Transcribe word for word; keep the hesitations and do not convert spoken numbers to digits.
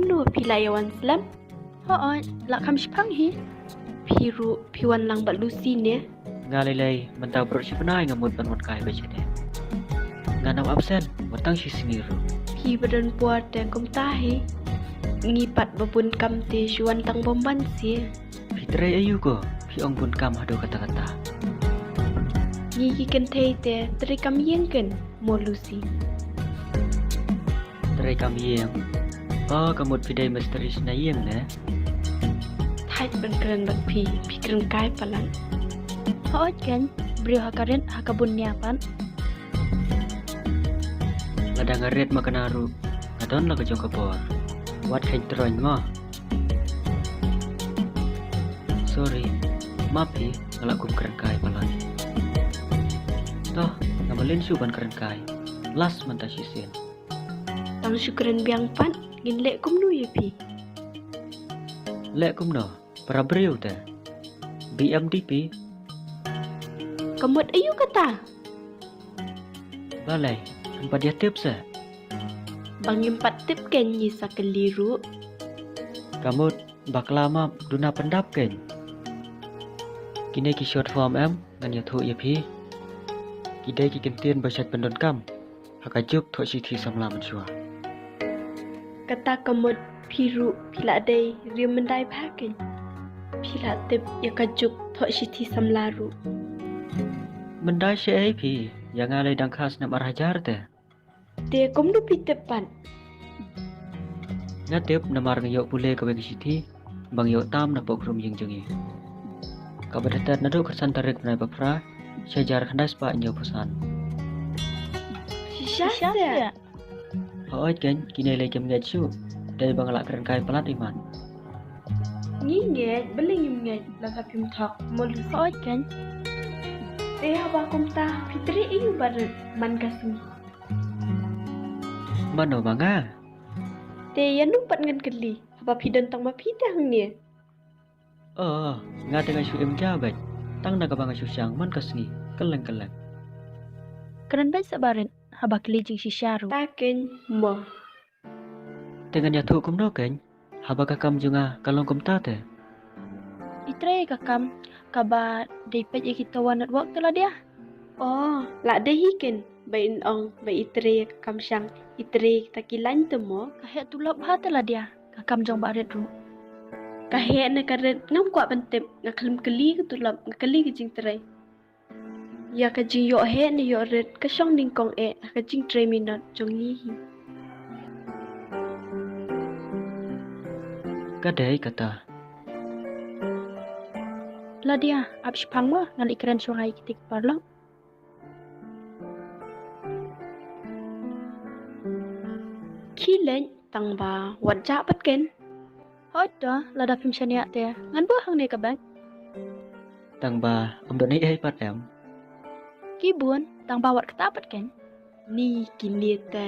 Kumno phi la ïa wan slem? Hooid, la kham shipang hi. Phi ruh phi wan lang bad Lucy ne? Nga lei lei mynta baroh shi bnai nga mut ban wan kai bad shi ne. Nga nang absent wat tang shi sngi ruh. Phi ba don por te kumta hi. Ngi pat ba bun kam te shu wan tang bym ban siew. Phi trei aïu ko, phi ong bun kam haduh katta katta. Ngi ki kynthei te trei kam ïing kein mo Lucy. Trei kam ïing? Oh, ka mut phi dei mistri shna ïing ne? Thait ban kren bad phi, phi kren kai palat. Hooid kein, briew ha ka rit ha ka bun nia pat. Lada nga rit ma kane ruh nga don la ka jong ka bor. Wat kheiñ troiñ mo. Sorry, map hi, nga la kum kren kai palat. Toh, nga mlien shuh ban kren kai. Last mynta shisien. Tang shu kren biang pat, ngin leh kumno ïa phi? Leh kumno? Para briew te. B M D P. Ka mut aïu kata? Balei, em pat ïa tip se? Ba ngim pat tip kein ngi sa kylli ruh. Ka mut bakla map duna pyndap kein. Kine ki short form em ngan ïathuh ïa phi. Ki dei ki kyntien ba shait pyndonkam ha ka juk thoh shithi samla mynshuwa. Kata ka mut phi ruh phi la dei riew myndai bha kein. Phi la tip ïa ka juk thoh shithi samla ruh. Myndai shaei phi, ïa nga lei dang kha snem ar hajar te. Te kumno phi tip pat? Nga tip namar nga ïoh pule kawei ka shithi ba nga ïoh tam na poh khrum ïing jong ngi. Kaba da tet naduh khatsan tarik bnai ba phra, shi hajar khyndai spah hynñiewphew san. Shisha shisha seh. Hooid kein, kine lei kim ngeit shuh. Dei ba nga la kren kai palat imat. Ngi ngeit, balei ngim ngeit, la ka phim thok mo Lucy. Hooid kein. Te haba kumta phi trei aïu ba rit man ka sngi? Mano ba nga? Te ïano pat ngan kylli, haba phi don tang ma phi te hangne. Oh, nga te nga shu im ja beit. Tang na kaba nga shu shang man ka sngi. Kylleng kylleng. Kren beit sa ba rit, haba kylli jingshisha ruh. Ta kein mo. Te ngan ïathuh kumno kein? Haba ka kam jong nga ka long kumta te. I trei ka kam kaba dei peit ïa ki tower network te Ladia. Oh, la dei hi kein ba in ong ba i trei ka kam shang, i trei kita ki line te mo. Ka heh tulop bha te Ladia, ka kam jong ba rit ruh. Ka heh ne ka rit ngam kwah ban tip, nga khlem kylli ka tulop, nga kylli ka jingtrei. Ïa ka jingïoh heh ne ïoh rit ka shong nyngkong eh ha ka jingtrei minot jong ngi hi. Ka dei kata. Ladia, ap shipang mo, ngan leit kren shuwa ïa kiti ki paralok. Khie leit tang ba wat jah pat kein. Hooid to, lada phim shaniah te ngan buh hangne ka bag. Tang ba ym don ei ei pat em? Ki bun, tang ba wat kata pat kein. Ni kine te.